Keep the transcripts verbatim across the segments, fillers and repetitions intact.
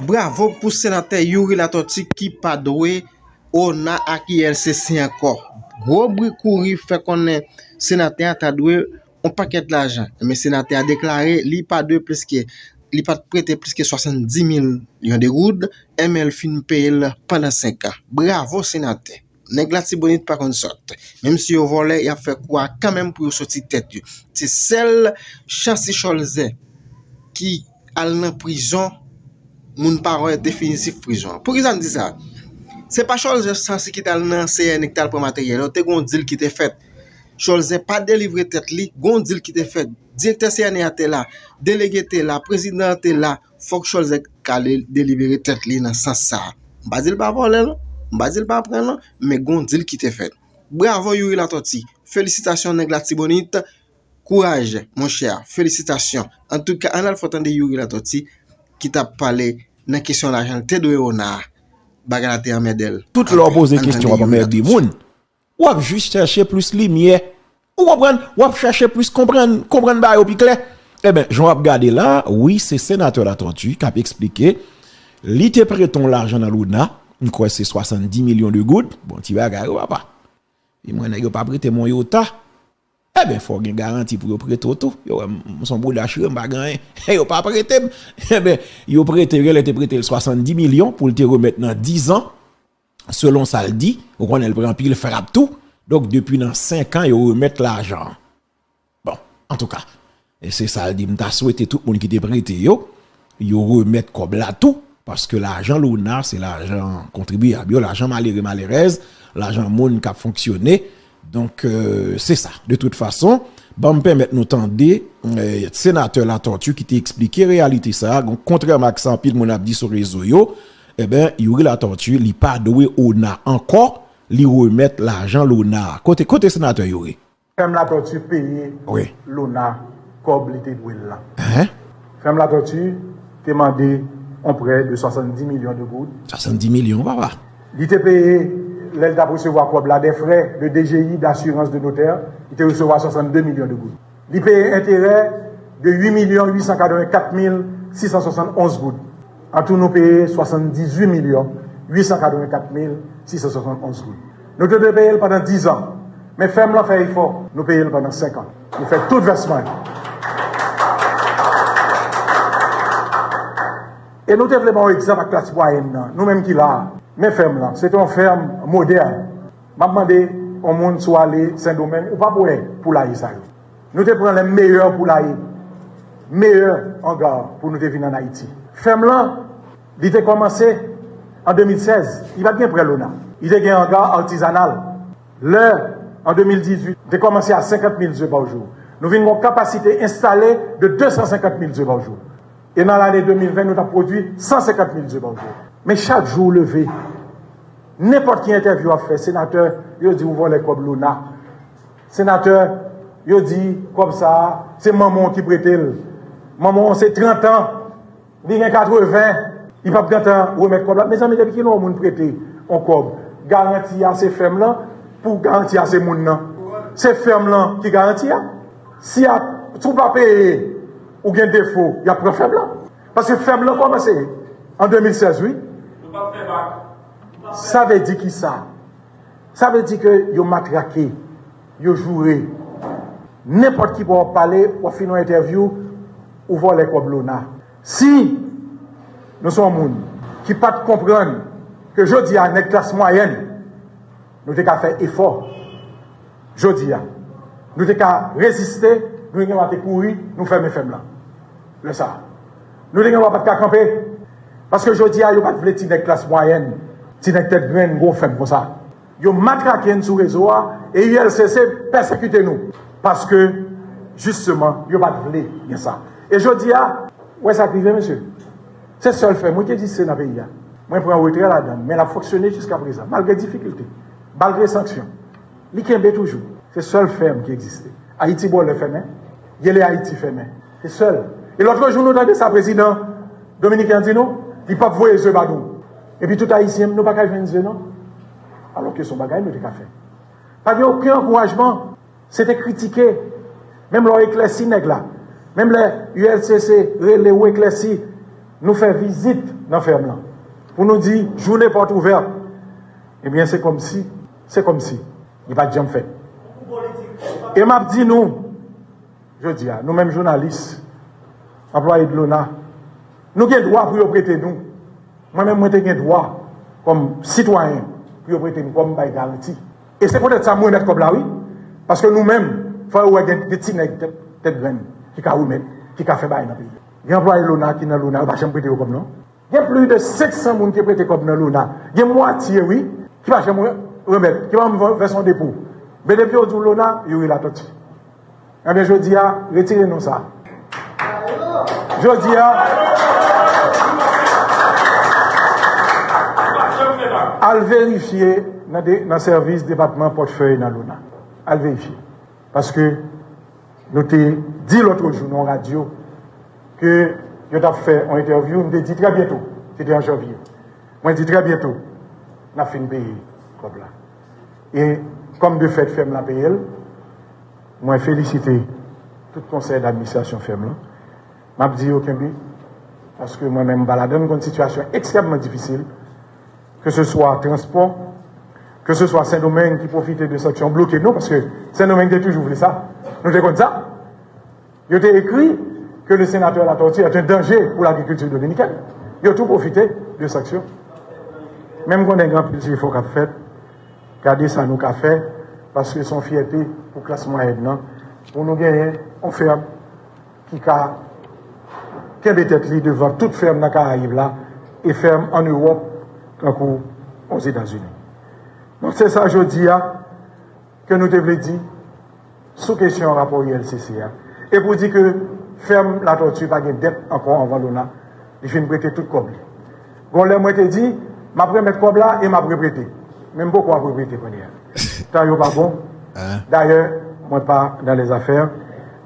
Bravo pou senatè Youri Latortue ki pa dwe ona ak U L C C ankò. Gwo bri kouri fè konnen senatè a ta dwe yon pakèt lajan. Men senatè a deklare li pa dwe plis ke, li pa t prete plis ke swasanndis milyon de goud, men l fin peye l pandan senk an. Bravo senatè. Nèg Latibonit pa konn sòt. Menm si yo vòlè, y ap fè kou a kanmenm pou yo soti tèt yo. Se sèl Chancy Cholzè ki al nan prizon, moun pa wè definitif prizon an. Poukisa m di sa? Se pa Cholzè Chancy ki t al nan C N I ki t al pran materyèl yo, te gon dil ki te fèt. Cholzè pa delivre tèt li, gon dil ki te fèt. Direktè C N I a te la, delege te la, prezidan an te la, fòk Cholzè ka de- delibere tèt li nan sans sa a. M pa di l pa vòlè non, m pa di l pa pran non, men gon dil ki te fèt. Bravo Youri Latortue, felisitasyon nèg Latibonit, kouraj monchè, felisitasyon. Antouka, ann al fè w tande Youri Latortue ki t ap pale nan kesyon lajan l te dwe ona a. Bagay la te anmède l. Tout lè w poze kesyon w ap anmède moun. W ap jis chèche plis limyè. Ou konprann? W ap chèche plis konprann, konprann bagay yo pi klè. Enben, jan w ap gade la, wi, se senatè Latortue k ap eksplike. Li te prete yon lajan nan Lona, m kwè se swasanndis milyon de goud. Bon, ti bagay wi papa. E mwen, nèg yo pa prete m yon yota. Enben, fò w gen garanti pou yo prete w tou. Yo wè m, m se yon bouda chire, m pa gen anyen. Yo pa prete m. Enben, yo prete, genlè te prete l swasanndis milyon pou l te remèt nan diz an. Selon sa l di, ou konnen l pran anpil frap tou. Donk, depi nan senk an, yo remèt lajan an. Bon, antouka, e se sa l di, m ta swete tout moun ki te prete yo, yo remèt kòb la tou, paske lajan Lona, se lajan kontribyab yo, lajan malere, malerèz, lajan moun k ap fonksyone. Donk, euh, se sa. De tout fason, ban m pèmèt nou tande, euh, senatè Latortue ki te eksplike reyalite sa a. Donk, kontrèman ak sa anpil moun ap di sou rezo yo, enben, Youri Latortue, li pa dwe Lona ankò, li remèt lajan Lona a. Kote, kote senatè Youri? Fèm Latortue peye Wi. Lona kòb li te dwe l lan. Hen? Fèm Latortue te mande yon prè de swasanndis milyon de goud. Swasanndis milyon, papa. Li te peye, lè l t ap resevwa kòb la, des frais de D G I, d'assurance, de notaire, li te resevwa swasannde milyon de goud. Li peye enterè de uit milyon uit san katrevenkat mil sis san swasannonz goud. Antou, nou peye swasanndizuit milyon uit san katrevenkat mil sis san swasannonz goud. Nou te dwe peye l pandan diz an. Men fèm lan fè efò, nou peye l pandan senk an. Nou fè tout vèsman yo. E nou te vle ba w egzanp ak klas mwayèn nan, nou menm ki la a. Men fèm lan, se te yon fèm modèn. M ap mande yon moun si w ale Sendomeng, ou p ap wè poulaye sa yo. Nou te pran lè meyè poulaye, meyè anga pou nou te vin ann Ayiti. Fèm lan, li te kòmanse an de mil sèz, li pa t gen prè Lona. Li te gen anga atizanal. Lè, an de mil dizuit, li te kòmanse a senkant mil ze pa jou. Nou vin gen yon kapasite enstale de de san senkant mil ze pa jou. E nan lane de mil ven, nou t ap pwodui san senkant mil ze pa jou. Men chak jou ou leve, nenpòt ki entèvyou w ap fè, senatè, yo di ou vòlè kòb Lona. Senatè, yo di kòb sa a, se manman w ki prete l. Manman w se trant an, li gen katreven, li p ap gentan remèt kòb la. Mezanmi, depi kilè yon moun prete yon kòb, garanti a se fèm lan, pou garanti a se moun nan. Se fèm lan ki garanti a. Si a, si w pa peye, ou gen defo, y ap pran fèm lan. Paske fèm lan kòmanse an de mil sèz, wi. Sa vle di ki sa? Sa vle di ke yo matrake, yo joure. Nenpòt ki bò w ap pale, w ap fin yon entèvyou, ou vòlè kòb Lona. Si nou se yon moun ki pa t konprann ke jodi a nèg klas mwayèn, nou te ka fè efò. Jodi a, nou te ka reziste, nou te gen dwa te kouri, nou fèmen fèm lan. Lè sa a, nou te gen dwa pa t ka kanpe. Paske jodi a, yo pa t vle ti nèg klas mwayèn, ti nèg tèt grenn, gwo fèm konsa. Yo matrake n sou rezo a, e U L C C pèsekite nou. Paske, jisteman, yo pa t vle gen sa. E jodi a, w wè sa k rive, mesye. Se sèl fèm wi ki egziste nan peyi a. Mwen pran retrè ladan l, men l ap fonksyone jiskaprezan, malgre difikilte, malgre sanksyon. Li kenbe toujou. Se sèl fèm ki egziste. Ayiti Bwòlè fèmen. Gele Ayiti fèmen. Se sèl. E lòtrejou, nou tande sa prezidan dominiken an di nou, li p ap voye ze ba nou. Epi tout Ayisyen, nou pa ka jwenn ze non. Alòske se yon bagay nou te ka fè. Pa gen okenn ankourajman. Se te kritike. Menm lè w eklèsi nèg la, menm lè U L C C rele w eklèsi, Nou fè vizit nan fèm lan pou nou di jounen pòt ouvè. Ebyen, se kòmsi, se kòmsi li pa t janm fèt. E m ap di nou, jodi a, nou menm jounalis, anplwaye de lona, nou gen dwa pou yo prete nou. Mwen menm, mwen te gen dwa, kòm sitwayen, pou yo prete m kòb, m bay garanti. E se poutèt sa m remèt kòb la, wi. Paske nou menm, fò yo wè gen, gen ti nèg tèt, tèt grenn ki ka remèt, ki ka fè bagay nan peyi. Gen anplwaye lona ki nan lona, yo pa janm prete yo kòb, non. Gen plis de senk san moun ki prete kòb nan lona. Gen mwatye, wi, ki pa janm re-, remèt, ki pa janm vè-, vèse yon depo. Men depi yo di w lona, Youri Latortue. Ebyen, jodi a, retire non sa. Jodi a, al verifye nan de, nan sèvis depatman pòtfèy nan lona. Al verifye. Paske nou te di lòt jou nan yon radyo ke yo t ap fè yon entèvyou, m te di trè byento, se te an janvye. Mwen di trè byento, n ap fin peye kòb la. E kòm de fèt fèm la peye l, mwen felisite tout konsèy d'administrasyon fèm lan. M ap di yo kenbe, paske mwen menm m pa ladan, m konn sitiyasyon ekstrèmman difisil, ke se swa transpò, ke se swa Sendomeng ki pwofite de sanksyon bloke nou, paske Sendomeng te toujou vle sa. Nou te konn sa. Yo te ekri que le sénateur Latortue est un danger pour l'agriculture dominicaine. Yo tou pwofite de sanksyon. Men m konnen gen anpil ti efò k ap fèt. Gade sa nou ka fè, paske se yon fyète pou klas mwayèn nan, pou nou genyen yon fèm ki ka kenbe tèt li devan tout fèm nan Karayib la e fèm ann Ewòp, tankou Ozetazini. Donk, se sa jodi a ke nou te vle di sou kesyon rapò I L C C a. E pou di ke fèm Latortue pa gen dèt ankò anvan lona, li fin prete tout kòb li. Gon lè mwen te di, m ap remèt kòb la e m ap reprete. Men m poko ap reprete kounye a. Tan yo pa bon. Dayè, mwen pa dans les affaires.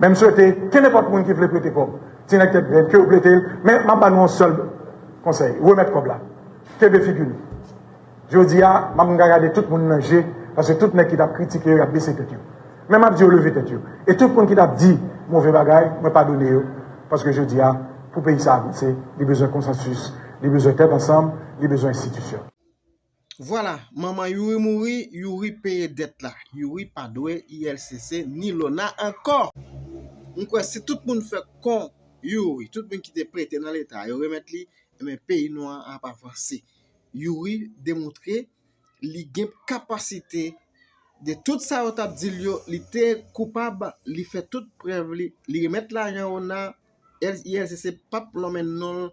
Men m swete ke nenpòt moun ki vle prete kòb, ti nèg tèt grenn, ke yo prete l. Men m ap ba nou yon sèl konsèy, remèt kòb la. Kenbe figi nou. Jodi a, m ap gade tout moun nan je, paske tout nèg ki t ap kritike yo, y ap bese tèt yo. Men m ap di yo leve tèt yo. E tout moun ki t ap di move bagay, mwen padone yo, paske jodi a, pou peyi sa avanse, li bezwen konsansis, li bezwen tèt ansanm, li bezwen enstitisyon. Vwala, manman Youri mouri, Youri peye dèt la. Youri pa dwe I L C C ni lona ankò. M kwè si tout moun fè kon Youri, tout moun ki te prete nan Leta, yo remèt li, ebyen peyi nou an ap avanse. Youri demontre li gen kapasite de tout sa yo t ap di l yo, li te koupab, li fè tout prèv li, li remèt lajan ona, I L C C p ap lonmen non l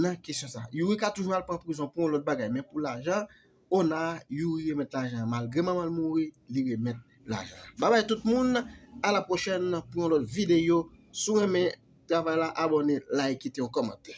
nan kesyon sa. Youri ka toujou al pran prizon pou yon lòt bagay, men pou lajan, ona, Youri remèt lajan an. Malgre manman l mouri, li remèt lajan an. Babay tout moun, a la pwochèn pou yon lòt videyo. Si w renmen travay la, abòne, like, kite yon kòmantè.